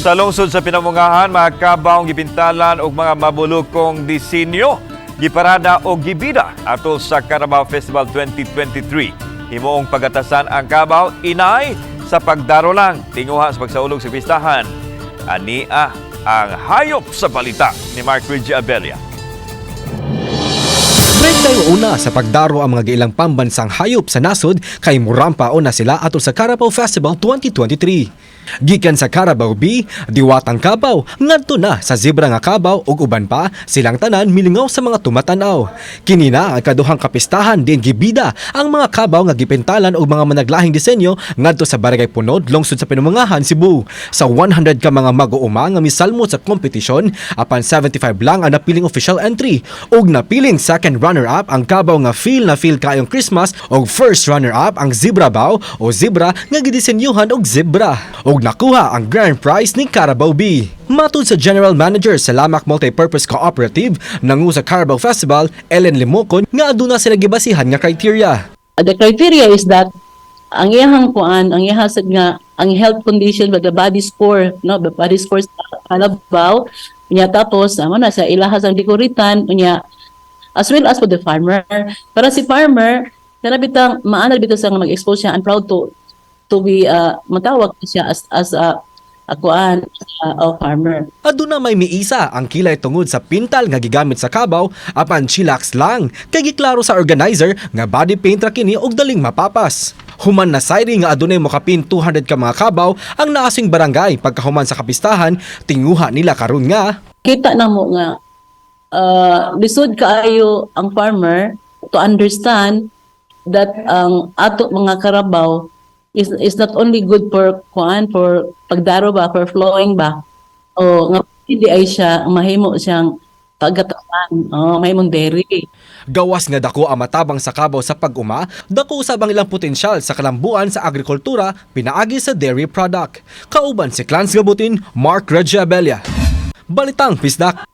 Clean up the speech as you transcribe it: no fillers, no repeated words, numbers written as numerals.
Sa lungsod sa Pinamungahan, mga kabaw gipintalan og mga mabulukong disenyo, giparada og gibida atol sa Carabao Festival 2023. Himuong pagatasan ang kabaw inay sa pagdaro lang tinguha sa pagsaulog sa pistahan. Ania ang hayop sa balita ni Mark Reggie Abella. 31 sa pagdaro ang mga giilang pambansang hayop sa nasod kay murampa o na sila atol sa Carabao Festival 2023. Gikan sa Carabao B, Diwatang Kabaw, ngadto na sa Zebra nga Kabaw ug uban pa, silang tanan milingaw sa mga tumatanaw. Kini na ang kaduhang kapistahan din gibida ang mga kabaw nga gipintalan og mga managlahing disenyo ngadto sa Barangay Punod, lungsod sa Pinamungahan, Cebu. Sa 100 ka mga mag-uuma nga misalmo sa kompetisyon, apan 75 lang ang napiling official entry ug napiling second runner-up ang kabaw nga feel na feel kayong Christmas ug first runner-up ang Zebra Bow o zebra nga gidisenyuhan og zebra. Ug nakuha ang grand prize ni Carabao B. Matud sa General Manager sa Lamac Multipurpose Cooperative nangu sa Carabao Festival, Ellen Limocon, nga aduna sila gibasihan nga criteria. The criteria is that ang iyahang kuan, ang iyahang sad nga ang health condition ba, the body score, no, the body score sa kalabaw unya, tapos amo na sa ilahas ang dekoritan unya, as well as for the farmer, para si farmer kana bitang maana bitaw sa nga mag-expose siya and proud to be matawag siya as a kuan, a farmer. Aduna may miisa ang kilay tungod sa pintal nga gigamit sa kabaw, apan chillax lang kay giklaro sa organizer nga body paint ra kini og daling mapapas. Human na sayri nga adunay mokapin 200 ka mga kabaw ang naasing barangay pagkahuman sa kapistahan, tinguha nila karon nga Kita na mo nga lisod kaayo ang farmer to understand that ang ato mga karabaw is not only good for kuan, for pagdaro ba, for flowing ba, o nga hindi ay siya mahimo siyang pagatasan o mahimong dairy. Gawas nga dako ang matabang sa kabaw sa pag-uma, dako usab ang ilang potensyal sa kalambuan sa agrikultura pinaagi sa dairy product. Kauban si Clans Gabutin, Mark Reggie Abella. Balitang Bisdak.